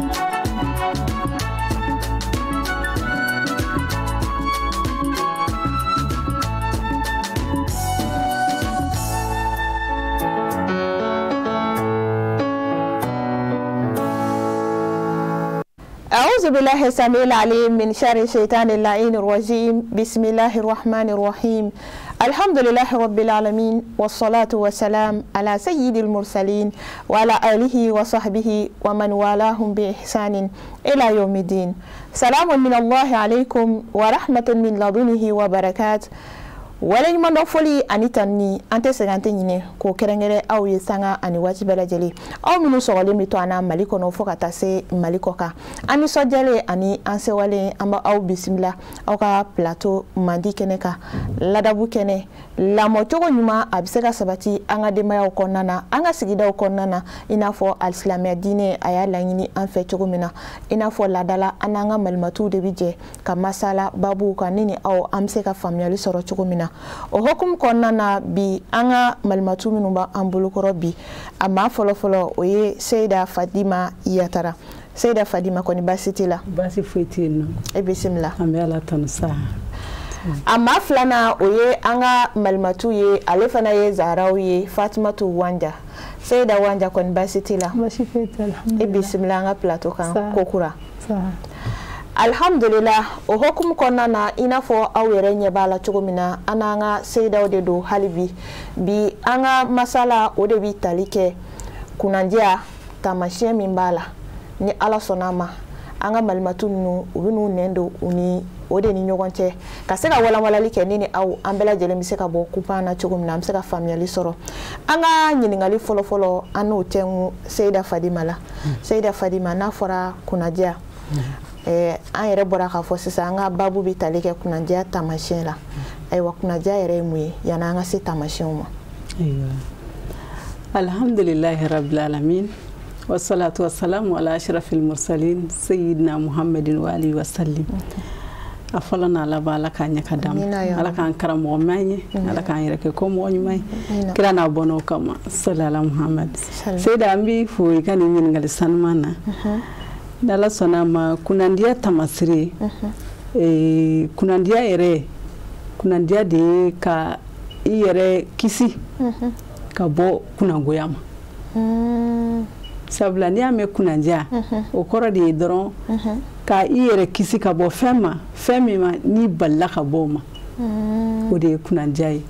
أعوذ بالله السميع العليم من شر الشيطان اللعين الرجيم. بسم الله الرحمن الرحيم. الحمد لله رب العالمين، والصلاة والسلام على سيد المرسلين وعلى آله وصحبه ومن والاهم بإحسان إلى يوم الدين. سلام من الله عليكم ورحمة من لدنه وبركات. Waleɲuman foli ani tanni an tɛ sɛgɛn an tɛ ɲinɛ k'o kɛrɛnkɛrɛn aw ye sanga ani waati bɛɛ lajɛlen, aw minnu sɔgɔlen bɛ to an na Mali kɔnɔ fo ka taa se Mali kɔ kan. An nisɔndiyalen ani an sewalen, an b'aw bisimila aw ka plateau mandi kɛnɛ kan, ladabu kɛnɛ. Lamɔcogo ɲuman a bɛ se ka sabati an ka denbayaw kɔnɔna na, an ka sigidaw kɔnɔna na, i n'a fɔ alisilamɛya diinɛ a y'a laɲini an fɛ cogo min na, i n'a fɔ laadala an n'an ka malimatuw de bɛ jɛ ka masala babuw kan, ni aw an bɛ se ka faamuyali sɔrɔ cogo min na. O hokumu kɔnɔna na, bi an ka malimatu minnu b'an bolokɔrɔ bi, a maa fɔlɔfɔlɔ o ye Seyida Fadima Yatara. Seyida Fadima, kɔni baasi t'i la? Baasi foyi tɛ yen nɔ. E bisimila. An bɛ Ala tanu sa. A maa filanan o ye an ka malimatu ye, ale fana ye Zaharaw ye, Fatimatu Wanja. Seyida Wanja, kɔni baasi t'i la? Baasi foyi tɛ, alhamdulilah. E bisimila an ka plateau kan kokura. Alhamdulillah. O hokumu kɔnɔna na, i n'a fɔ aw yɛrɛ ɲɛ b'a la cogo min na, an n'an ka seyidaw de don hali bi. Bi an ka masala o de bi tali kɛ kunnandiya taamasiyɛn min b'a la. Ni Ala sɔnna a ma, an ka malimatu ninnu u bɛ n'u nɛn don u ni o de ni ɲɔgɔn cɛ ka se ka walanwalali kɛ, ni aw an bɛɛ lajɛlen bɛ se ka bɔ kupan na cogo min na, an bɛ se ka faamuyali sɔrɔ. An ka ɲininkali fɔlɔfɔlɔ, an n'o tɛnku Seyida Fadima la. Seyida Fadima, n'a fɔra kunnadiya, an yɛrɛ bɔra k'a fɔ sisan an ka baabu bɛ tali kɛ kunnadiya taamasiyɛn la. Ayiwa, kunnadiya yɛrɛ ye mun ye yanni an ka se taamasiyɛnw ma? Ayiwa, alhamdulilahi rabbil alamin, wassalatu wassalamu ala ashrafil mursalin sayyidina Muhammadin wa alihi wa sallim. A fɔlɔ n'a laban, Ala k'an ɲɛ ka d'an ma, Ala k'an karamɔgɔ ɲuman ye, Ala k'an yɛrɛ kɛ ko mɔgɔ ɲuman ye, kira n'a bɔn'o kama, salala Muhammad. Seyida, an b'i fo i ka nin ɲininkali sanuman na. N'Ala sɔnna a ma, kunnandiya tamasire, kunnandiya yɛrɛ, kunnandiya de ye ka i yɛrɛ kisi ka bɔ kunnangoya ma. Sabula n'i y'a mɛn kunnandiya, o kɔrɔ de ye dɔrɔn ka i yɛrɛ kisi ka bɔ fɛn ma, fɛn min ma n'i balila ka bɔ o ma, o de ye kunnandiya ye.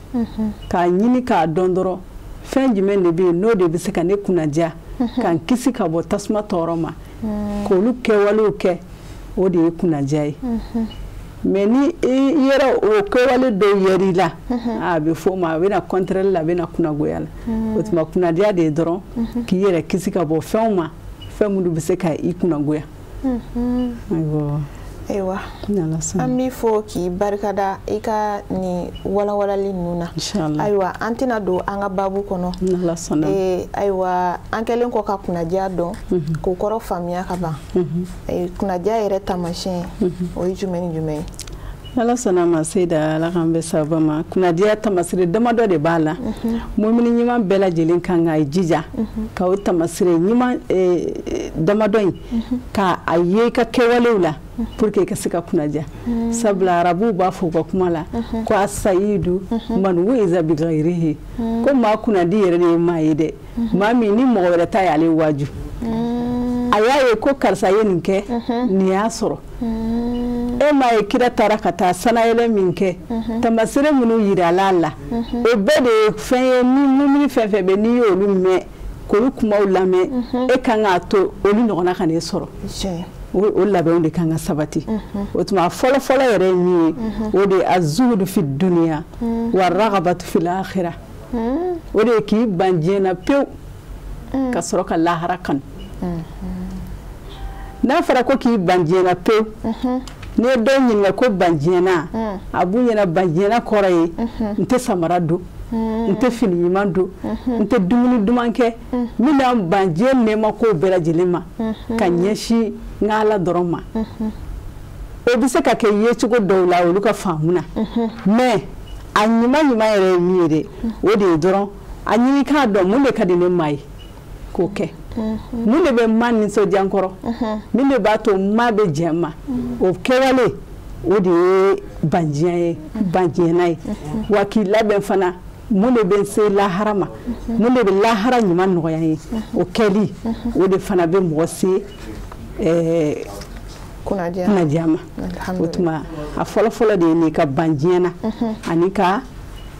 K'a ɲini k'a dɔn dɔrɔn fɛn jumɛn de bɛ yen n'o de bɛ se ka ne kunnandiya, k'an kisi ka bɔ tasuma tɔɔrɔ ma, k'olu kɛwalew kɛ, o de ye kunnandiya ye. Mais ni i yɛrɛ o kɛwale dɔw yɛr'i la, a bɛ f'o ma, a bɛna contraire la, a bɛna kunnagoya la. O tuma kunnandiya de ye dɔrɔn k'i yɛrɛ kisi ka bɔ fɛnw ma, fɛn minnu bɛ se ka i kunnagoya. Ayiwa. Ayiwa, an b'i fo k'i barikada i ka nin walawalali ninnu na. Ayiwa, an tɛna don an ka baabu kɔnɔ. Ayiwa, an kɛlen kɔ ka kunnadiya dɔn k'o kɔrɔ faamuya ka ban, kunnadiya yɛrɛ taamasiyɛn o ye jumɛn ni jumɛn ye? Ala sɔnna ma, Seyida, Ala k'an bɛn sababa ma. Kunnadiya tamasire damadɔ de b'a la. Mumini ɲuman bɛɛ lajɛlen kan ka jija ka o tamasire ɲuman damadɔ in ka a ye i ka kɛwalew la pour que i ka se ka kunnadiya. Sabula arabuw b'a fɔ u ka kuma la ko asayidu man wu'iza bi ghayrihi, ko maa kunnadi yɛrɛ de ye maa ye dɛ, maa min ni mɔgɔ wɛrɛ ta y'ale waaju, a y'a ye ko karisa ye nin kɛ, nin y'a sɔrɔ. E m'a ye kira taara ka taa sanayɛlɛ min kɛ, tamasere minnu yirala la, o bɛɛ de ye fɛn ye ni mumini fɛn fɛn bɛ, n'i y'olu mɛn k'olu kumaw lamɛn, e kan k'a to olu ɲɔgɔnna ka n'e sɔrɔ. O labɛnw de kan ka sabati. O tuma fɔlɔ fɔlɔ yɛrɛ ye min ye, o de ye azuhudu fi duniya wa ragabatu fil akhirah. O de ye k'i ban diɲɛ na pewu ka sɔrɔ ka lahara kanu. N'a fɔra ko k'i ban diɲɛ na pewu, n'i ye dɔw ɲininka ko ban diɲɛ na, a b'u ɲɛna ban diɲɛ na kɔrɔ ye n tɛ samara don, n tɛ fini ɲuman don, n tɛ dumuni duman kɛ, n bɛna n ban diɲɛ nɛɛma kow bɛɛ lajɛlen ma ka ɲɛsin n ka Ala dɔrɔn ma. O bɛ se ka kɛ yecogo dɔw la olu ka faamu na, mais a ɲuman ɲuman yɛrɛ ye min ye dɛ, o de ye dɔrɔn a ɲini k'a dɔn mun de ka di ne maa ye k'o kɛ. Mun de bɛ ma nisɔndiya n kɔrɔ, min de b'a to ma bɛ jɛn ma, o kɛwale o de ye bandiɲɛ ye, bandiɲɛna ye. Wa k'i labɛn fana mun de bɛ se lahara ma, mun de bɛ lahara ɲuman nɔgɔya n ye, o kɛli o de fana bɛ mɔgɔ se kunnadiya ma. O tuma a fɔlɔfɔlɔ de ye nin ka ban diɲɛ na ani ka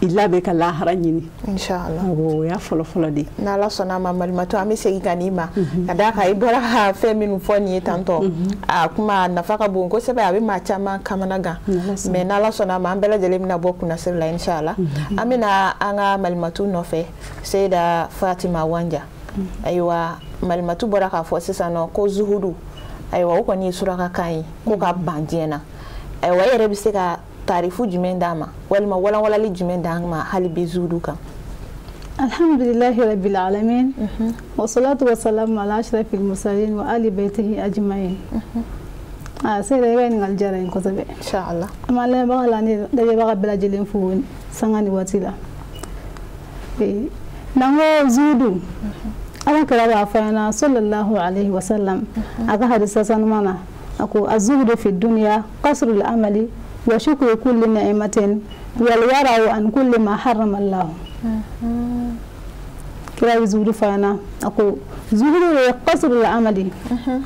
i labɛn ka lahara ɲini. Inshallah. O y'a fɔlɔfɔlɔ de ye. N'Ala sɔnna a ma, Malimatu, an bɛ segin ka n'i ma ka d'a kan i bɔra ka fɛn minnu fɔ nin ye tantɔ, a kuma nafa ka bon kosɛbɛ, a bɛ maa caman kamana gan, mais n'Ala sɔnna a ma an bɛɛ lajɛlen bɛna bɔ kunnasiri la inshallah. An bɛna an ka Malimatu nɔfɛ, Seyida Fatima Wanja. Ayiwa, Malimatu bɔra k'a fɔ sisan nɔ ko zuhudu, ayiwa o kɔni ye surakakan ye ko ka ban diɲɛ na. Ayiwa, e yɛrɛ bɛ se ka tarifu jumɛn d'a ma walima walawalali jumɛn d'an ma hali bi zuhudu kan? Alhamdulillahi rabbil alamin, wa salatu wa salamu ala ashrafil mursalin wa ali baitihi ajma'in. Seyida, i ka ɲininkali diyara n ye kosɛbɛ. Inshallah. An b'an lamɛnbaga la ni lajɛbaga bɛɛ lajɛlen fo sanga ni waati la. N'an ko zuhudu, Ala kira b'a fɔ an ɲɛna sallallahu alayhi wa sallam a ka hadisa sanuman na, a ko azuhudu fi dunya qasrul amali wa shukru kulli ni'matin wal wara'u an kulli ma harrama Allah. Kira bɛ zuhudu fɔ an ɲɛna, a ko zuhudu ye qasrul amali,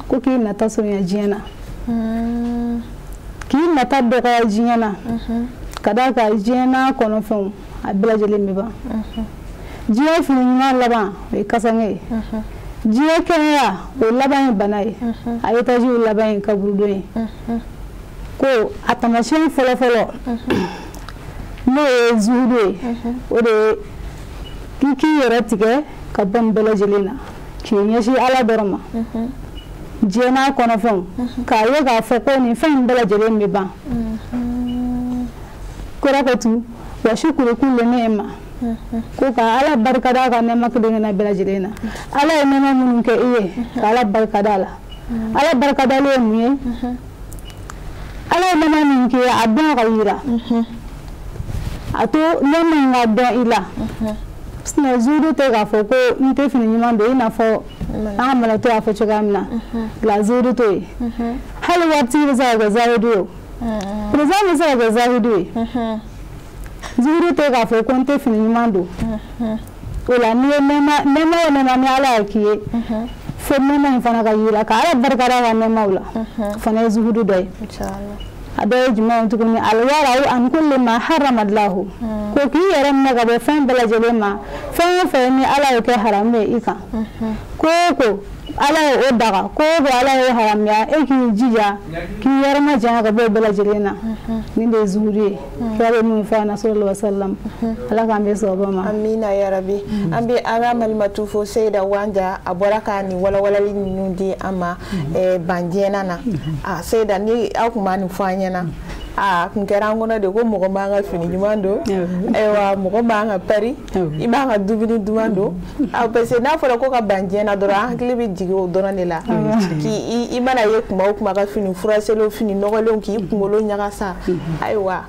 ko k'i nata surunya diɲɛ na, k'i nata dɔgɔya diɲɛ na, ka d'a kan diɲɛ n'a kɔnɔfɛnw a bɛɛ lajɛlen bɛ ban. Diɲɛ fini ɲuman laban o ye kasange ye, diɲɛ kɛnɛya o laban ye bana ye, a etaziw laban ye kaburudon ye. Ko a taamasiyɛn fɔlɔfɔlɔ n'o ye zuhudu ye, o de ye k'i k'i yɛrɛ tigɛ ka bɔ nin bɛɛ lajɛlen na k'i ɲɛsin Ala dɔrɔn ma, diɲɛ n'a kɔnɔfɛnw, k'a ye k'a fɔ ko nin fɛn in bɛɛ lajɛlen bɛ ban. Kɔrɔ ko tu wa shukuru kulli ni'ma, ko ka Ala barikada a ka nɛɛma kelen kelenna bɛɛ lajɛlen na. Ala ye nɛɛma minnu kɛ i ye, ka Ala barikada a la. Ala barikadali ye mun ye? Ala ye nɛɛma min k'i ye, a dɔn ka yira, a to nɛɛma in ka dɔn i la. Sinon zuhudu tɛ k'a fɔ ko n tɛ fini ɲuman don, i n'a fɔ an ka malatɔ y'a fɔ cogoya min na, la zuhudu t'o ye. Hali waritigi bɛ se ka kɛ zahidu ye, o président bɛ se ka kɛ zahidu ye. Zuhudu tɛ k'a fɔ ko n tɛ fini ɲuman don. O la n'i ye nɛɛma, nɛɛma o nɛɛma ni Ala y'a k'i ye, fo nɛɛma in fana ka yira, ka Ala barikada ka nɛɛmaw la, o fana ye zuhudu dɔ ye. A dɔ ye jumɛn ye tuguni? Alwara'u an kulli ma harrama Allahu, ko k'i yɛrɛ minɛ ka bɔ fɛn bɛɛ lajɛlen ma, fɛn o fɛn ni Ala y'o kɛ haramu ye i kan, ko o ko Ala ye o daga, ko o ko Ala y'o haramuya, e k'i jija k'i yɛrɛ majanya ka bɔ o bɛɛ lajɛlen na. Nin de ye zuhudu ye. Kira bɛ min fɔ an ɲɛna sallallahu alayhi wa sallam, Ala k'an bɛn sababa ma. Amina ya rabi. An bɛ an ka Malimatu fo, Seyida Wanja, a bɔra ka nin walawalali ninnu di an ma ban diɲɛ na. A Seyida, ni aw tun b'a nin fɔ an ɲɛna, a kun kɛra an kɔnɔ de ko mɔgɔ man ka fini ɲuman don, ayiwa mɔgɔ man ka pari, i b'an ka dumuni duman don, parce que n'a fɔra ko ka ban diɲɛ na dɔrɔn, an hakili bɛ jigin o dɔrɔn de la, k'i i mana ye kuma o kuma ka fini furaselenw, fini nɔgɔlenw, k'i kunkolo ɲagasa. Ayiwa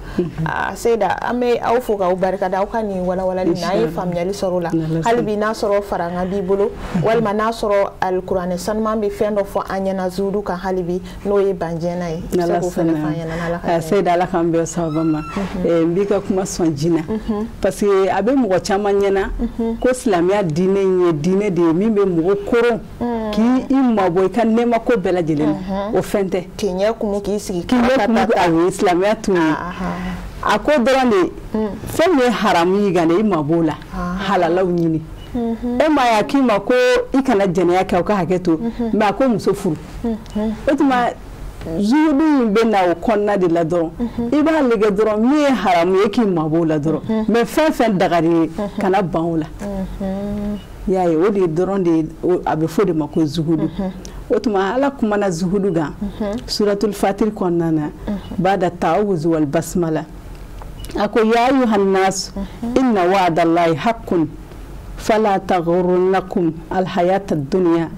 Seyida, an bɛ aw fo k'aw barikada aw ka nin walawalali na, an ye faamuyali sɔrɔ o la. Hali bi n'a sɔrɔ farankan b'i bolo, walima n'a sɔrɔ alikuranɛ sanuman bɛ fɛn dɔ fɔ an ɲɛna zuhudu kan hali bi, n'o ye ban diɲɛ na ye, i bɛ se k'o fana fɔ an ɲɛna n'Ala ka jɛn ye. Seyida, Ala k'an bɛn sababa ma. N b'i ka kuma sɔn ji na, parce que a bɛ mɔgɔ caman ɲɛna ko silamɛya diinɛ in ye diinɛ de ye min bɛ mɔgɔ koron k'i mabɔ i ka nɛɛma ko bɛɛ lajɛlen na. O fɛn tɛ. K'i ɲɛ kumu k'i sigi. K'i ɲɛ kumu, awɔ, silamɛya t'o ye. A ko dɔrɔn de, fɛn min ye haramu y'i kan dɛ, i mabɔ o la, halalaw ɲini. E ma ye a k'i ma ko i kana jɛnɛya kɛ, o ka hakɛ to, mais a ko muso furu. O tuma zuhudu in bɛ na o kɔnɔna de la dɔrɔn, i b'a lajɛ dɔrɔn min ye haramu ye k'i mabɔ o la dɔrɔn, mais fɛn fɛn dagari ye kana ban o la. I y'a ye, o de dɔrɔn de a bɛ fɔ de ma ko zuhudu. O tuma Ala kumana zuhudu kan suratul fatir kɔnɔna na, bada ta'awuzu wal basmala, a ko ya ayyuhan nas inna wa'dallahi haqqun fala taghurrannakum alhayata ad-dunya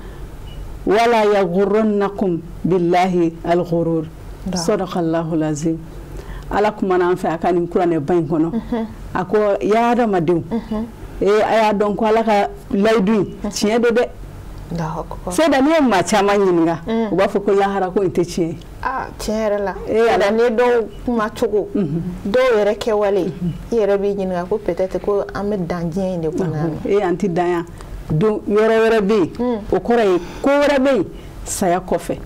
wala yaghurrannakum billahi alghurur. Sadaqallahu alazim. Ala kumana an fɛ a ka nin kuranɛ ba in kɔnɔ, a ko ya adamadenw, a y'a dɔn ko Ala ka layidu in tiɲɛ don dɛ, Seyida, n'i ye maa caman ɲininka, u b'a fɔ ko lahara ko in tɛ tiɲɛ ye. Ah, tiɲɛ yɛrɛ la. Ala ne dɔw kuma cogo, dɔw yɛrɛ kɛwale, i yɛrɛ b'i ɲininka ko peut-être ko an bɛ dan diɲɛ in de kɔnɔ yan. Ee, an tɛ dan yan. Don yɔrɔ wɛrɛ bɛ yen, o kɔrɔ ye ko wɛrɛ bɛ yen saya kɔfɛ,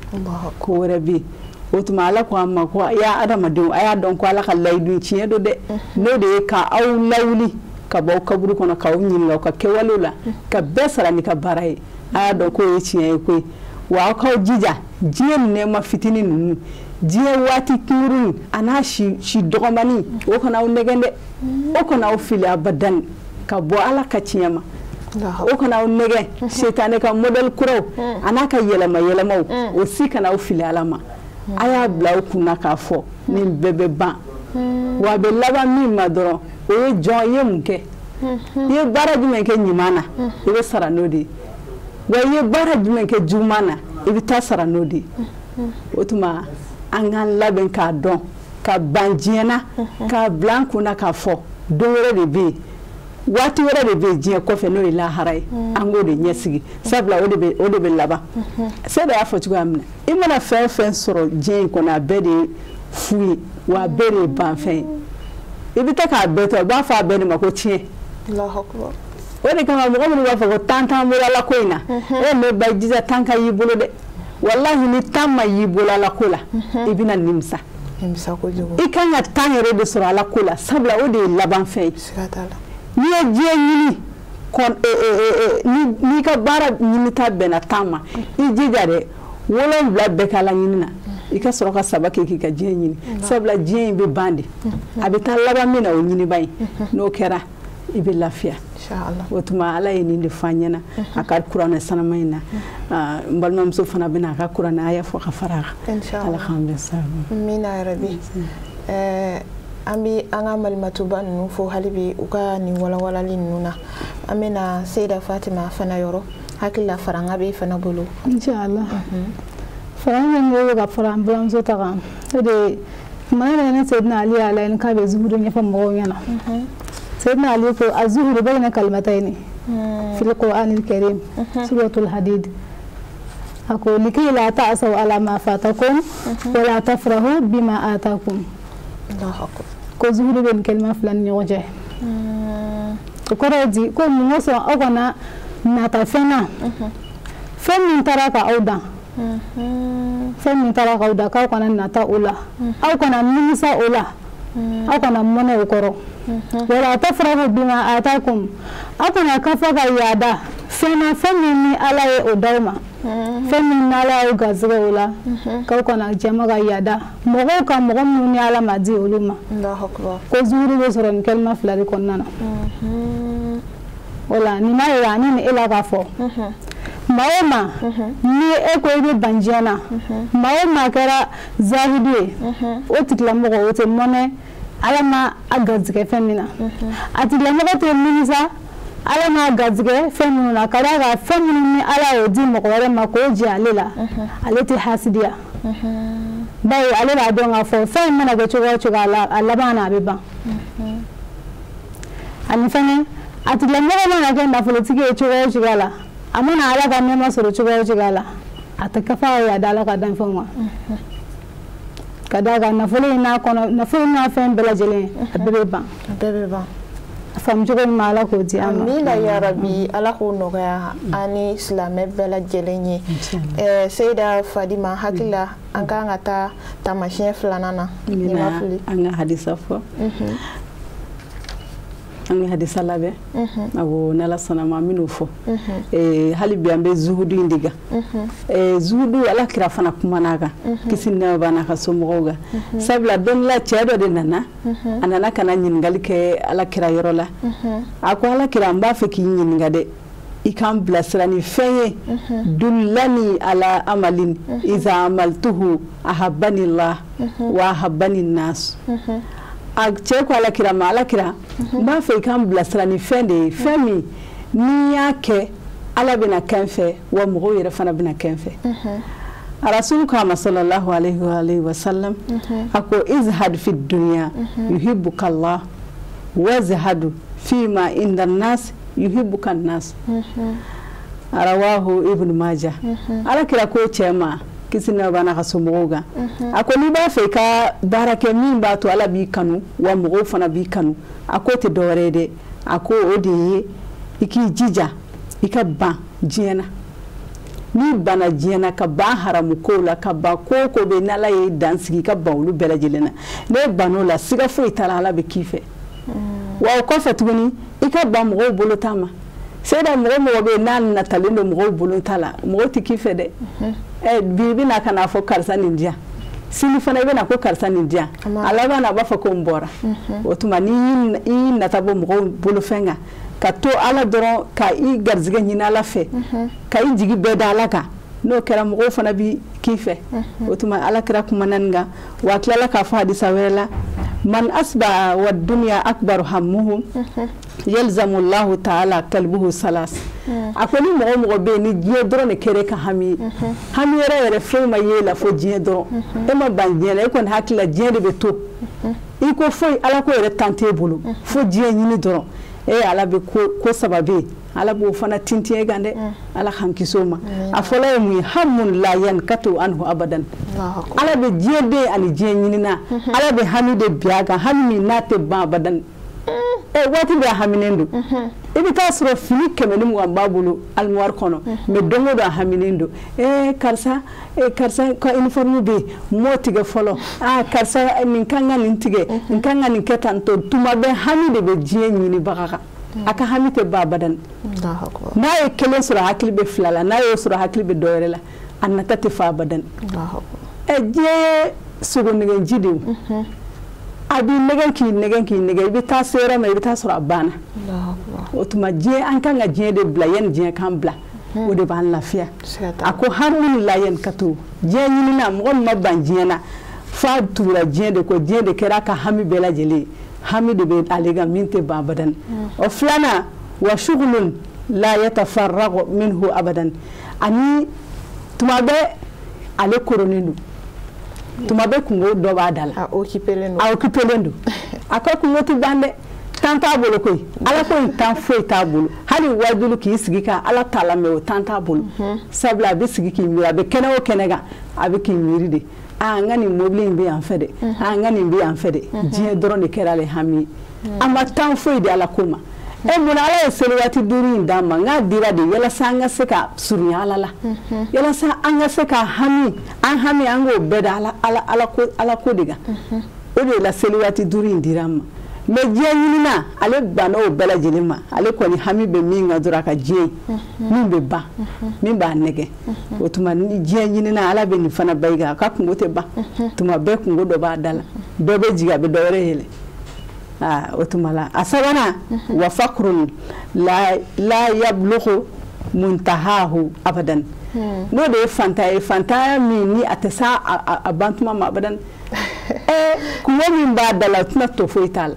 ko wɛrɛ bɛ yen. O tuma Ala ko an ma ko ya adamadenw, a y'a dɔn ko Ala ka layidu tiɲɛ don dɛ, n'o de ye ka aw lawuli ka bɔ aw kaburu kɔnɔ, k'aw ɲininka aw ka kɛwalew la, ka bɛɛ sara n'i ka baara ye. A y'a dɔn k'o ye tiɲɛ ye koyi. Wa aw k'aw jija diɲɛ nɛɛma fitinin ninnu, diɲɛ waati kunkurunin a n'a si dɔgɔmani, o kana aw nɛgɛn dɛ, o kana aw fili abadan ka bɔ Ala ka tiɲɛ ma, o kana aw nɛgɛn setanɛ ka modèle kuraw a n'a ka yɛlɛma yɛlɛmaw, o si kana aw fili Ala ma. A y'a bila aw kunna k'a fɔ nin bɛɛ bɛ ban, wa a bɛ laban min ma dɔrɔn, o ye jɔn i ye mun kɛ, i ye baara jumɛn kɛ ɲuman na, i bɛ sara n'o de ye, wa i ye baara jumɛn kɛ juguman na, i bɛ taa sara n'o de ye. O tuma an k'an labɛn k'a dɔn ka ban diɲɛ na, k'a bila an kunna k'a fɔ don wɛrɛ de bɛ yen, waati wɛrɛ de bɛ yen diɲɛ kɔfɛ, n'o ye lahara ye. An k'o de ɲɛsigi, sabula o de bɛ laban. Seyida y'a fɔ cogoya min na, i mana fɛn o fɛn sɔrɔ diɲɛ in kɔnɔ, a bɛɛ de ye fu ye, wa a bɛɛ de ye banfɛn ye. I bɛ taa k'a bɛɛ to, a b'a fɔ a bɛɛ de ma ko tiɲɛ. O de kama mɔgɔ minnu b'a fɔ ko tan t'an bolo Ala ko in na, e ne ba jija tan ka y'i bolo dɛ, walahi ni tan ma y'i bolo Ala ko la, i bɛna nimisa. I kan ka tan yɛrɛ de sɔrɔ Ala ko la, sabula o de ye labanfɛn ye. N'i ye diɲɛ ɲini, n'i ka baara ɲinita bɛnna tan ma, i jija dɛ, 7 bɛɛ k'Ala ɲini na, i ka sɔrɔ ka 3 kɛ k'i ka diɲɛ ɲini, sabula diɲɛ in bɛ ban de, a bɛ taa laban min na o ɲiniba in, n'o kɛra i bɛ lafiya. O tuma Ala ye nin de fɔ an ɲɛna a ka kuranɛ sanama in na. N balimamuso fana bɛna a ka kuranɛ aya fɔ ka fara a kan. Ala k'an bɛn sababu. Amina yarabi. An bɛ an ka malimatuba ninnu fo hali bi u ka nin walawalali ninnu na. An bɛna Seyida Fatima fana yɔrɔ, hakili la faranga bɛ fana bolo. Inshallah. Faranga min bɛ ka fara an balimamuso ta kan, o de ye tuma min na Seyidina Ali y'a laɲini k'a bɛ zuhudu ɲɛfɔ mɔgɔw ɲɛna. Seyidina Ali ko azuhudu bayna kalimatayni fil Qur'anil karim suratul Hadid. A ko likay la ta'asaw ala ma fatakum wa la tafrahu bima atakum. Ko zuhudu bɛ nin kalima fila ni ɲɔgɔn cɛ. O kɔrɔ ye di ko mun kosɔn aw kana nata fɛn na, fɛn min taara ka aw dan, fɛn min taara k'aw dan, k'aw kana nata o la, aw kana nimisa o la, aw kana mɔnɛ o kɔrɔ. Wala tafrahu bima atakum, aw kana kafa ka yaada fɛn na, fɛn min ni Ala ye o d'aw ma, fɛn min ni Ala y'aw garisɛgɛ o la, k'aw kana jama ka yaada mɔgɔw ka mɔgɔ minnu ni Ala ma di olu ma. Ko zuhuru bɛ sɔrɔ nin kalima fila de kɔnɔna na. O la nin b'a yira ne ni e la k'a fɔ maa o maa ni e ko i bɛ ban diɲɛ na, maa o maa kɛra zahidu ye, o tigilamɔgɔ o tɛ mɔnɛ Ala ma a garisɛgɛ fɛn min na, a tigilamɔgɔ tɛ nimisa Ala ma garisɛgɛ fɛn minnu na, ka d'a kan fɛn minnu ni Ala y'o di mɔgɔ wɛrɛ ma k'o jɛ ale la, ale tɛ hasidiya, bawo ale b'a dɔn k'a fɔ fɛn in mana kɛ cogo o cogo a laban na a bɛ ban. Ani fɛnɛ a tigilamɔgɔ mana kɛ nafolotigi ye cogo o cogo la, a mana Ala ka nɛɛma sɔrɔ cogo o cogo la, a tɛ kafa ya da Ala ka danfɛnw ma, ka d'a kan nafolo in n'a kɔnɔ, nafolo in n'a fɛn bɛɛ lajɛlen a bɛɛ bɛ ban. A bɛɛ bɛ ban. A faamu cogo min ma Ala k'o di an ma. Amina yarabi, Ala k'o nɔgɔya an ni silamɛ bɛɛ lajɛlen ye. Seyida Fadima, hakili la an kan ka taa taamasiyɛn filanan na. Ni ma fili. An ka hadisa fɔ. An ka hadisa labɛn. Awɔ, n'Ala sɔnna ma an bɛn'o fɔ. Hali bi an bɛ zuhudu in de kan. Zuhudu Ala kira fana kumana a kan. Kisi ni nɛɛma b'a n'a ka somɔgɔw kan. Sabula don la cɛ dɔ de nana. A nana ka na ɲininkali kɛ Ala kira yɔrɔ la. A ko Ala kira, n b'a fɛ k'i ɲininka dɛ. I k'an bilasira ni fɛn ye. Dullani ala amalin iza amaltuhu ahabbani Allah wa ahabbani nas. A cɛ ko Ala kira ma, Ala kira, n b'a fɛ i k'an bilasira ni fɛn de ye, fɛn min n'i y'a kɛ Ala bɛna kɛ n fɛ, wa mɔgɔw yɛrɛ fana bɛna kɛ n fɛ. Rasulu ko a ma sallallahu alayhi wa sallam, a ko izhad fi dunya yuhibbuka Allah wazhad fima inda nas yuhibbuka nas. Rawahu Ibn Majah. Ala kira ko cɛ ma kisi n'a b'a n'a ka somɔgɔw kan, a ko n'i b'a fɛ i ka baara kɛ min b'a to Ala b'i kanu wa mɔgɔw fana b'i kanu, a k'o tɛ dɔwɛrɛ ye dɛ, a ko o de ye i k'i jija i ka ban diɲɛ na. N'i banna diɲɛ na, ka ban haramu kow la, ka ban ko o ko bɛ n'Ala ye dan sigi, i ka ban olu bɛɛ lajɛlen na. N'e bann'o la, siga foyi t'a la, Ala bɛ k'i fɛ. Wa o kɔfɛ tuguni, i ka ban mɔgɔw bolo ta ma. Seyida, mɔgɔ mɔgɔ bɛ yen n'a natalen don mɔgɔw bolo ta la, mɔgɔw tɛ k'i fɛ dɛ. Bi i bɛna ka n'a fɔ karisa nin diyan, sini fana i bɛna ko karisa nin diyan, a laban na a b'a fɔ ko n bɔra. O tuma n'i y'i nata bɔ mɔgɔw bolofɛn kan, ka to Ala dɔrɔn, ka i garijɛgɛ ɲini Ala fɛ, ka i jigi bɛɛ da Ala kan, n'o kɛra mɔgɔw fana bi k'i fɛ. O tuma Ala kira kumana nin kan, wa a tilala k'a fɔ hadisa wɛrɛ la: man asba wa dunya akbaru hammuhu yalzamu Allahu ta'ala kalbuhu salas. A ko ni mɔgɔ mɔgɔ bɛ yen ni diɲɛ dɔrɔn de kɛra e ka hami ye, hami yɛrɛ yɛrɛ foyi ma ye e la fo diɲɛ dɔrɔn, e ma ban diɲɛ na, e kɔni hakili la diɲɛ de bɛ to, i ko foyi Ala ko yɛrɛ tan t'e bolo fo diɲɛ ɲini dɔrɔn, e Ala bɛ ko saba bɛ yen, Ala b'o fana tintin e kan dɛ. Ala k'an kisi o ma. A fɔlɔ ye mun ye? Hamun la yankatu anhu abadan. Ala bɛ diɲɛ den ani diɲɛ ɲinina, Ala bɛ hami de bin a kan, hami min n'a tɛ ban abadan. Waati bɛɛ a haminen don. I bɛ taa sɔrɔ fini 120 b'a bolo armoire kɔnɔ, mais don o don a haminen don. Karisa, karisa ka uniforme bɛ yen, n m'o tigɛ fɔlɔ. Aa karisa, nin kan ka nin tigɛ, nin kan ka nin kɛ tan tɔ. Tuma bɛɛ hami de bɛ diɲɛ ɲinibaga kan. A ka hami tɛ ban abadan. N'a ye kelen sɔrɔ, hakili bɛ fila la, n'a y'o sɔrɔ, hakili bɛ dɔ wɛrɛ la, a nata tɛ fa abadan. Diɲɛ ye sogonɛgɛji de ye, a b'i nɛgɛn k'i nɛgɛn k'i nɛgɛn, i bɛ taa se yɔrɔ min i bɛ taa sɔrɔ a banna. O tuma diɲɛ, an kan ka diɲɛ de bila yanni diɲɛ k'an bila, o de b'an lafiya. A ko hamun la yankatu, diɲɛ ɲinina, mɔgɔ min ma ban diɲɛ na f'a tugura diɲɛ de kɔ, diɲɛ de kɛra a ka hami bɛɛ lajɛlen ye, hami de bɛ ale kan min tɛ ban abadan. O filanan, wa shugulun la yatafarragu minhu abadan, ani tuma bɛɛ ale koronnen don, tuma bɛɛ kungo dɔ b'a da la, a occupélen don, a occupélen don, a ka kungo tɛ ban dɛ. Tan t'a bolo koyi, Ala ko in tan foyi t'a bolo, hali wajulu k'i sigi ka Ala ta lamɛn, o tan t'a bolo. Sabula a bɛ sigi k'i miiri, a bɛ kɛnɛ o kɛnɛ kan, a bɛ k'i miiri de, aa n ka nin mobili in bɛ yan fɛ dɛ, aa n ka nin bɛ yan fɛ dɛ. Diɲɛ dɔrɔn de kɛra ale hami ye, a ma tan foyi di Ala ko ma. Munna Ala ye seli waati 5 in d'an ma? N k'a dira de yalasa an ka se ka surunya Ala la, yalasa an ka se ka hami, an hami an k'o bɛɛ da Ala ko de kan. O de la seli waati 5 in dira an ma. Mais diɲɛ ɲinina, ale banna o bɛɛ lajɛlen ma, ale kɔni hami bɛ min kan dɔrɔn, a ka diɲɛ min bɛ ban, min b'a nɛgɛ. O tuma ni diɲɛ ɲinina, Ala bɛ nin fana ba i kan, a ka kungo tɛ ban, tuma bɛɛ kungo dɔ b'a da la, dɔ bɛ jigin a bɛ dɔ wɛrɛ yɛlɛ. O tuma la a sabanan, wa fakrun la yablughu muntahahu abadan. N'o de ye fantanya ye, fantanya min ni a tɛ s'a a ban tuma ma abadan. Kungo min b'a da la, o tɛna to foyi t'a la,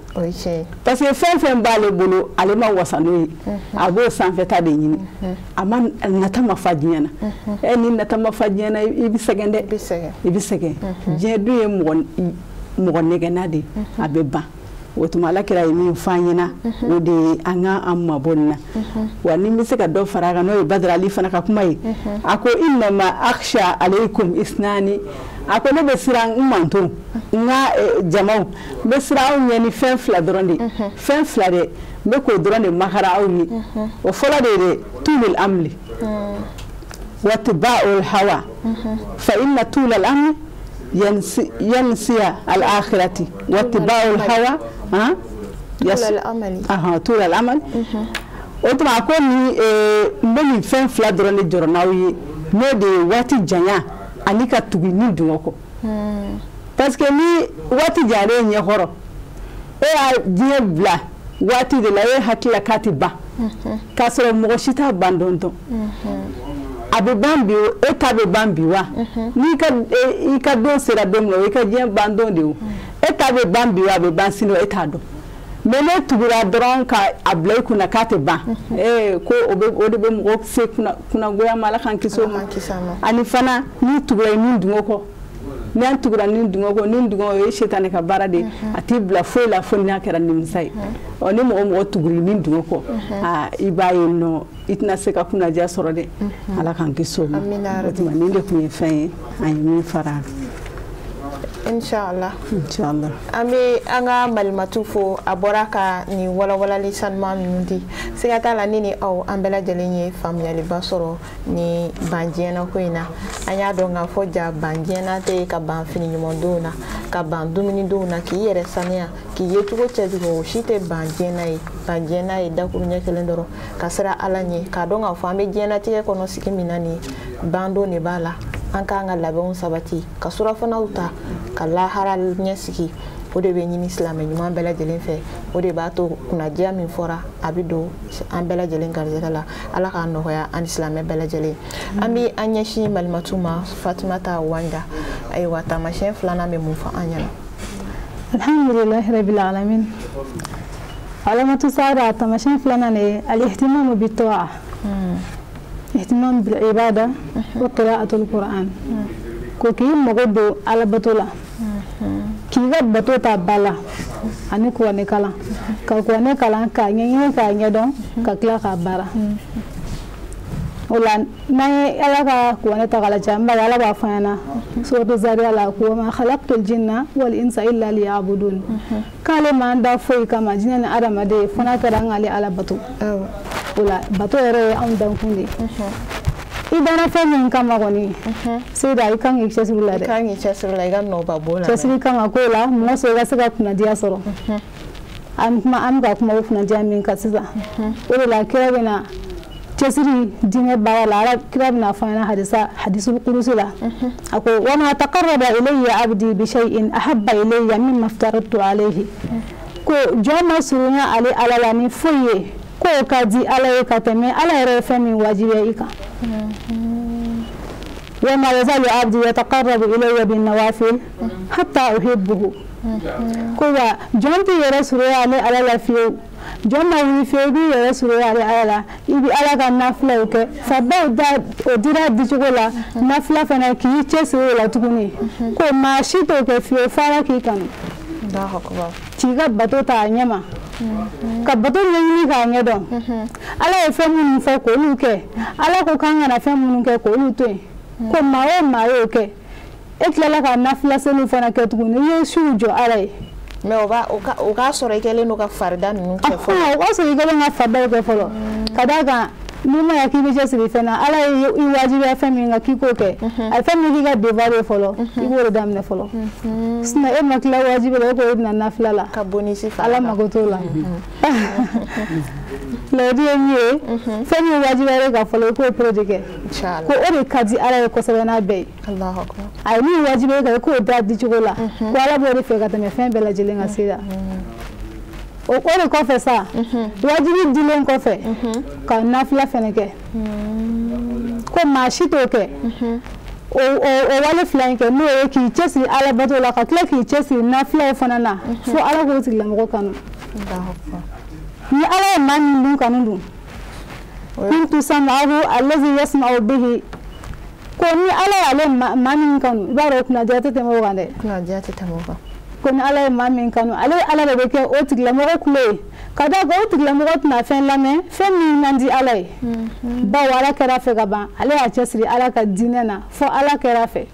parce que fɛn fɛn b'ale bolo, ale ma wasa n'o ye, a b'o sanfɛta de ɲini, a ma nata ma fa diɲɛ na. Ni nata ma fa diɲɛ na, i bɛ sɛgɛn dɛ, i bɛ sɛgɛn. Diɲɛ dun ye mɔgɔ nɛgɛnna de ye, a bɛ ban. O tuma Ala kira ye min f'an ɲɛna, o de ye an ka an mabɔ nin na. Wa ni n bɛ se ka dɔ fara a kan, n'o ye Badara Ali fana ka kuma ye, a ko innama akhsha alaykum isnani, a ko ne bɛ siran n manton, n ka jamaw, n bɛ siran aw ɲɛ ni fɛn fila dɔrɔn de ye, fɛn fila dɛ, n bɛ k'o dɔrɔn de makara aw ye. O fɔlɔ de ye dɛ, tulul amli wa tiba'ul hawa, fa inna tulal amli yansiya al-akhirati wa tiba'ul hawa. طول العمل. O tuma a ko ni n bɛ nin fɛn fila dɔrɔn de jɔrɔ n'aw ye, n'o de ye waati janya ani ka tugu ni dungɔ kɔ. Parce que ni waati janyalen ɲɛkɔrɔ, e y'a diɲɛ bila waati de la, e hakili la k'a tɛ ban, k'a sɔrɔ mɔgɔ si t'a ban dɔn dɔn. A bɛ ban bi, e ta bɛ ban bi wa? N'i ka i ka don sera don min na, o y'i ka diɲɛ ban don de ye o. E ta bɛ ban bi wa, a bɛ ban sini wa, e t'a dɔn. Mais ne tugura dɔrɔn ka a bila i kunna k'a tɛ ban, ko o de bɛ mɔgɔ se kunnagoya ma, Ala k'an kisi o ma. Ani fana n'i tugura i ni dungɔ kɔ, N'an tugura ni dungɔ kɔ, ni dungɔ o ye sitani ka baara de ye, a t'i bila foyi la fo n'a kɛra nimisa ye. Ɔ ni mɔgɔ mɔgɔ tugura ni dungɔ kɔ, aa i b'a ye nɔ i tɛna se ka kunnadiya sɔrɔ dɛ. Ala k'an kisi o ma. O tuma nin de tun ye fɛn ye an ye min fara a kan. Inshallah. Inshallah. An bɛ an ka malimatu fo, a bɔra ka nin walawalali sanuman ninnu di. Siga t'a la, ni aw an bɛɛ lajɛlen ye faamuyaliba sɔrɔ ni bandiɲɛna ko in na. An y'a dɔn k'a fɔ ja bandiɲɛna tɛ ka ban fini ɲuman na, ka ban dumuni donw na, k'i yɛrɛ saniya, k'i yecogo cɛjugu, o si tɛ bandiɲɛna ye. Bandiɲɛna ye dakuruɲɛ kelen dɔrɔn, ka siran Ala ɲɛ, k'a dɔn k'a fɔ an bɛ diɲɛnatigɛ kɔnɔ sigi min na nin bandon de b'a la. An k'an ka labɛnw sabati, ka surafanaw ta, ka lahara ɲɛsigi. O de bɛ ɲini silamɛ ɲuman bɛɛ lajɛlen fɛ. O de b'a to kunnadiya min fɔra a bɛ don an bɛɛ lajɛlen garijɛgɛ la. Ala k'a nɔgɔya an ni silamɛ bɛɛ lajɛlen. An bɛ an ɲɛsin malimatu ma, Fatumata Wanga. Ayiwa, taamasiyɛn filanan bɛ mun fɔ an ɲɛna? Alhamdulilahi rabbil alamin. Alamatu saada taamasiyɛn filanan de ye al-ihtimamu bit-ta'a, ihtimam bil ibada wa qira'atul Qur'an. Ko k'i mago don alabato la, k'i ka bato ta ba la, ani kuranɛ kalan, ka kuranɛ kalan k'a ɲɛɲini k'a ɲɛdɔn, ka tila k'a baara. O la n'an ye Ala ka kuranɛ ta k'a lajɛ, an b'a ye Ala b'a fɔ an ɲɛna suratu Zariya la ko ma khalaqtul jinna wal insa illa liya'budun, k'ale m'an da foyi kama jinɛ ni adamaden fo n'a kɛra an k'ale Ala bato. O la bato yɛrɛ ye anw dankun de ye. I danna fɛn min kama kɔni, Seyida, i kan k'i cɛsiri la dɛ. I kan k'i cɛsiri la, i ka nɔba b'o la. Cɛsiri kan ka k'o la, mɔgɔ sɔrɔ i ka se ka kunnadiya sɔrɔ. An kuma an bɛ ka kuma o kunnadiya min kan sisan, o de la kira bɛna cɛsiri diinɛ baara la. Ala kira bɛna fɔ an ɲɛna hadisa hadisul kudusi la, a ko wa ma taqarraba ilayya abdi bi shay'in ahabba ilayya mimma aftaradtu alayhi. Ko jɔn ma surunya ale Ala la ni foyi ye k'o ka di Ala ye ka tɛmɛ Ala yɛrɛ ye fɛn min wajibiya i kan. Wa ma yazalu abdi yataqarrabu ilayya bin nawafil hatta uhibbuhu. Ko wa jɔn t'i yɛrɛ surunya ale Ala la fiyewu, jɔn ma wuli fiyewu i b'i yɛrɛ surunya ale Ala la, i bɛ Ala ka nafilaw kɛ, faridaw da o dira dicogo la, nafila fana k'i cɛsiri o la tuguni. Ko maa si t'o kɛ fiyewu fo Ala k'i kanu. K'i ka bato ta a ɲɛ ma, ka bato ɲɛɲini k'a ɲɛdɔn. Ala ye fɛn minnu fɔ k'olu kɛ, Ala ko k'an kana fɛn minnu kɛ k'olu to yen. Ko maa o maa y'o kɛ, e tilala ka nafila seliw fana kɛ tuguni, i ye suw jɔ Ala ye. Mais o k'a sɔrɔ i kɛlen don ka farida ninnu kɛ fɔlɔ. O k'a sɔrɔ i kɛlen ka faridaw kɛ fɔlɔ. Ka d'a kan n'i ma ya k'i bɛ cɛsiri fɛn na, Ala ye i wajibiya fɛn min kan k'i k'o kɛ, a ye fɛn min k'i ka devoir ye fɔlɔ, i b'o de daminɛ fɔlɔ. Sinon e ma tila wajibi la, e ko e bɛna nafila la. Ka bonisi fara. Ala mago t'o la. Layidu ye min ye, fɛn min wajibiyara e kan fɔlɔ, i k'o pere de kɛ. Ko o de ka di Ala ye kosɛbɛ n'a bɛɛ ye. A ye min wajibiya e kan, i k'o da dicogo la. Ko Ala b'o de fɛ ka tɛmɛ fɛn bɛɛ lajɛlen kan Seyida. O de kɔfɛ sa, wajibi dilen kɔfɛ, ka nafila fɛnɛ kɛ. Ko maa si t'o kɛ. O wale fila in kɛ, n'o ye k'i cɛsiri Ala bato la, ka tila k'i cɛsiri nafilaw fana na, fo Ala k'o tigilamɔgɔ kanu. Ni Ala ye maa min dun kanu dun, kuntu sam'ahu allazi yasma'u bihi. Ko ni Ala y'ale maa min kanu, i b'a dɔn kunnadiya tɛ tɛmɛ o kan dɛ. Kunnadiya tɛ tɛmɛ o kan. Ko ni Ala ye maa min kanu, ale Ala de bɛ kɛ o tigilamɔgɔ kulo ye. Ka d'a kan o tigilamɔgɔ tɛna fɛn lamɛn fɛn min man di Ala ye. Bawo Ala kɛra fɛ ka ban, ale y'a cɛsiri Ala ka diinɛ na fo Ala kɛra fɛ.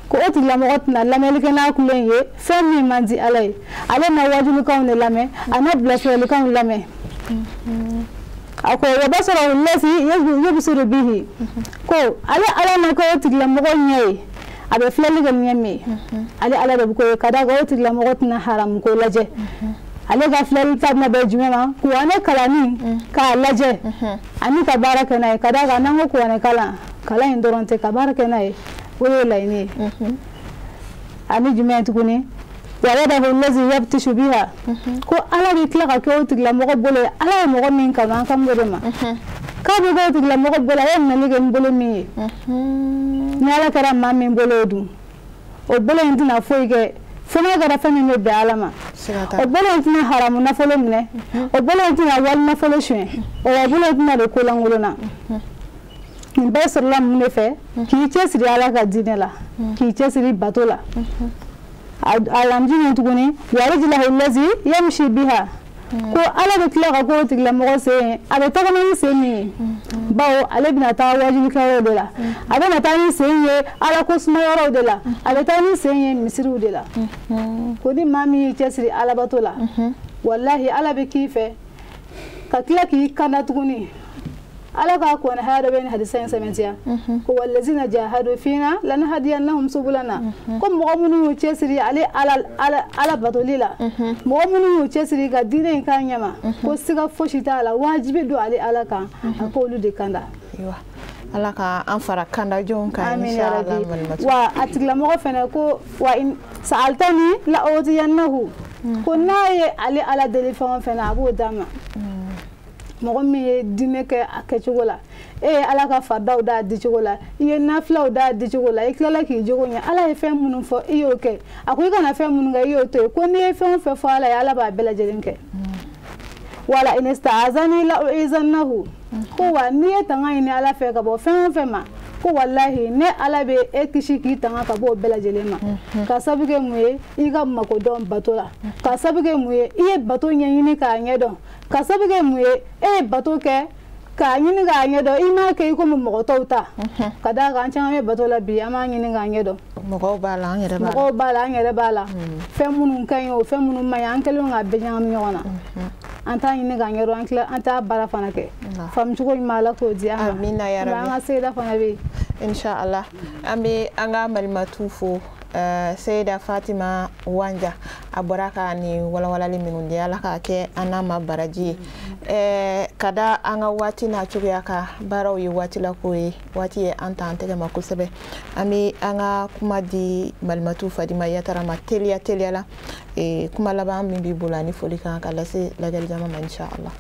Ko o tigilamɔgɔ tɛna lamɛnli kɛ n'a kulo in ye fɛn min man di Ala ye. Ale na wajulikanw de lamɛn, a na bilasiralikanw lamɛn. A ko wa basarahu allazi yubsiru bihi. Ko ale Ala na kɛ o tigilamɔgɔ ɲɛ ye, a bɛ filɛli kɛ ɲɛ min ye, ale Ala de bɛ k'o ye. Ka d'a kan o tigilamɔgɔ tɛna haramu ko lajɛ. Ale ka filɛli ta bɛna bɛn jumɛn ma? Kuranɛ kalanni k'a lajɛ ani ka baara kɛ n'a ye. Ka d'a kan n'an ko kuranɛ kalan, kalan in dɔrɔn tɛ, ka baara kɛ n'a ye, o de ye laɲini ye. Ani jumɛn tuguni? Wa yadahu allazi yabtishu biha. Ko Ala bɛ tila ka kɛ o tigilamɔgɔ bolo ye. Ala ye mɔgɔ min kanu, an kan b'o de ma. K'a bɛ kɛ o tigilamɔgɔ bolo, a ye minɛli kɛ ni bolo min ye. Ni Ala kɛra maa min bolo ye dun, o bolo in tɛna foyi kɛ fo n'a kɛra fɛn min bɛ bɛn Ala ma. O bolo in tɛna haramu nafolo minɛ, o bolo in tɛna wali nafolo suɲɛ, o bolo in tɛna don ko lankolon na. Nin bɛɛ sɔrɔla mun de fɛ? K'i cɛsiri Ala ka diinɛ la, k'i cɛsiri bato la. A lamji tuguni wa rijlahu lazi yamshi biha, ko Ala bɛ tila ka k'o tigilamɔgɔ sen ye, a bɛ tagama ni sen min ye, bawo ale bɛna taa wajibilikɛyɔrɔw de la, a bɛna taa ni sen ye Ala ko sumayɔrɔw de la, a bɛ taa ni sen ye misiriw de la. Ko ni maa min y'i cɛsiri Alabato la, walahi Ala bɛ k'i fɛ ka tila k'i kanda tuguni. Ala k'a kɔnɛ haya dɔ bɛ nin hadisa in sɛmɛntiya, ko wallazina jahadu fina lanahdiyannahum subulana, ko mɔgɔ minnu y'u cɛsiri ale Ala batoli la, mɔgɔ minnu y'u cɛsiri ka diinɛ in k'a ɲɛma, ko siga fosi t'a la, wajibi don ale Ala kan a k'olu de kanda. Ala ka an fara kanda jɔnw kan, inshallah. Wa a tigilamɔgɔ fɛnɛ ko wa in sa'altani la utiyannahu, ko n'a ye ale Ala deli fɛn o fɛn na, a b'o d'a ma. Mɔgɔ min ye diinɛ kɛ a kɛcogo la, e ye Ala ka faridaw d'a dicogo la, i ye nafilaw d'a dicogo la, i tilala k'i jogo ɲɛ, Ala ye fɛn minnu fɔ i y'o kɛ, a ko i kana fɛn minnu kɛ i y'o to yen, ko n'i ye fɛn o fɛn fɔ Ala ye, Ala b'a bɛɛ lajɛlen kɛ. Wala in ista'azani la u'izannahu, ko wa n'i ye tanga ɲini Ala fɛ ka bɔ fɛn o fɛn ma, ko walahi ne Ala bɛ e kisi k'i tanga ka bɔ o bɛɛ lajɛlen ma. Ka sabu kɛ mun ye? I ka makodɔn bato la. Ka sabu kɛ mun ye? I ye bato ɲɛɲini k'a ɲɛdɔn. Ka sabu kɛ mun ye? E ye bato kɛ k'a ɲini k'a ɲɛdɔn, i m'a kɛ i komi mɔgɔ tɔw ta. Ka d'a kan an caman bɛ bato la bi, an b'a ɲini k'a ɲɛdɔn. Mɔgɔw b'a la, an yɛrɛ b'a la. Mɔgɔw b'a la, an yɛrɛ b'a la. Fɛn minnu ka ɲi o, fɛn minnu man ɲi, an kɛlen k'a bɛɛ ɲagami ɲɔgɔn na. An t'a ɲini k'a ɲɛdɔn, an tila an t'a baara fana kɛ. Faamucogo ɲuman, Ala k'o di an ma. Amina ya Rabbi. An ka seyida fana bɛ yen. Inshallah, an bɛ an ka malimatu fo, Seyida Fatima Wanja, a bɔra ka nin walawalali minnu di, Ala k'a kɛ an n'a ma baraji ye. Ka da an ka waati n'a cogoya kan, baaraw ye waati la ko ye, waati ye an ta an tɛgɛ ma kosɛbɛ. An bɛ an ka kuma di malimatu Fadima Yatara ma teliya teliya la. Kuma laban min b'i bolo ani foli kan ka lase lajɛli jama ma, inshallah.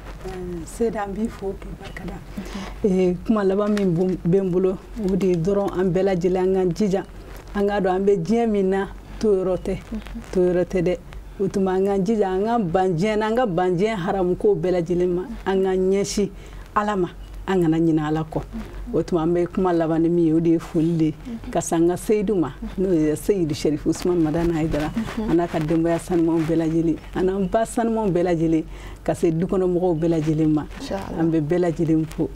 Seyida, an b'i fo k'i barikada. Kuma laban min bɛ n bolo, o de ye dɔrɔn an bɛɛ lajɛlen an k'an jija, an k'a dɔn an bɛ diɲɛ min na, to yɔrɔ tɛ, to yɔrɔ tɛ dɛ. O tuma an k'an jija, an ka ban diɲɛ na, an ka ban diɲɛ haramu kow bɛɛ lajɛlen ma, an k'an ɲɛsin Ala ma, an kana ɲinɛ Ala kɔ. O tuma an bɛ kuma laban ni min ye, o de ye foli de ye ka se an ka seyidu ma, n'o ye Seyidu Sherifu Usumani Madani Hayidara, an n'a ka denbaya sanumanw bɛɛ lajɛlen, an n'an ba sanumanw bɛɛ lajɛlen, ka se dukɔnɔmɔgɔw bɛɛ lajɛlen ma. An bɛ bɛɛ lajɛlen fo.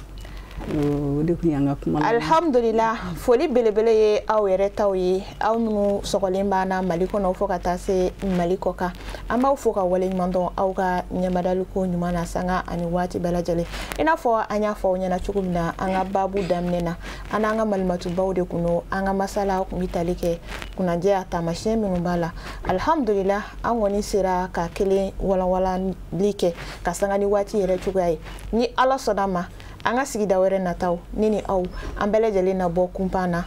O de tun y'an ka kuma. Alhamdulillah, foli belebele ye aw yɛrɛ taw ye, aw minnu sɔgɔlen b'an na Mali kɔnɔ fo ka taa se Mali kɔ kan. An b'aw fo ka waleɲuman dɔn aw ka ɲɛmadaliko ɲuman na sanga ani waati bɛɛ lajɛlen. I n'a fɔ an y'a fɔ aw ɲɛna cogo min na an ka baabu daminɛ na, an n'an ka malimatubaw de kun don, an ka masala kun bɛ tali kɛ kunnajɛya taamasiyɛn minnu b'a la. Alhamdulillah, an kɔni sera ka kelen walawalali kɛ ka sanga ni waati yɛrɛ cogoya ye. Ni Ala sɔnna ma, an ka sigida wɛrɛ nataw, ni aw an bɛɛ lajɛlen na bɔ kunpan na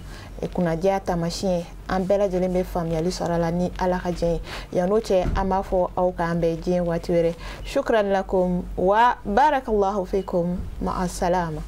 kunnadiya taamasiyɛn, an bɛɛ lajɛlen bɛ faamuyali sɔrɔ a la ni Ala ka diɲɛ ye. Yan n'o cɛ, an b'a fɔ aw k'an bɛn diɲɛ waati wɛrɛ. Shukran lakum wa barakallahu fikum, ma'a salama.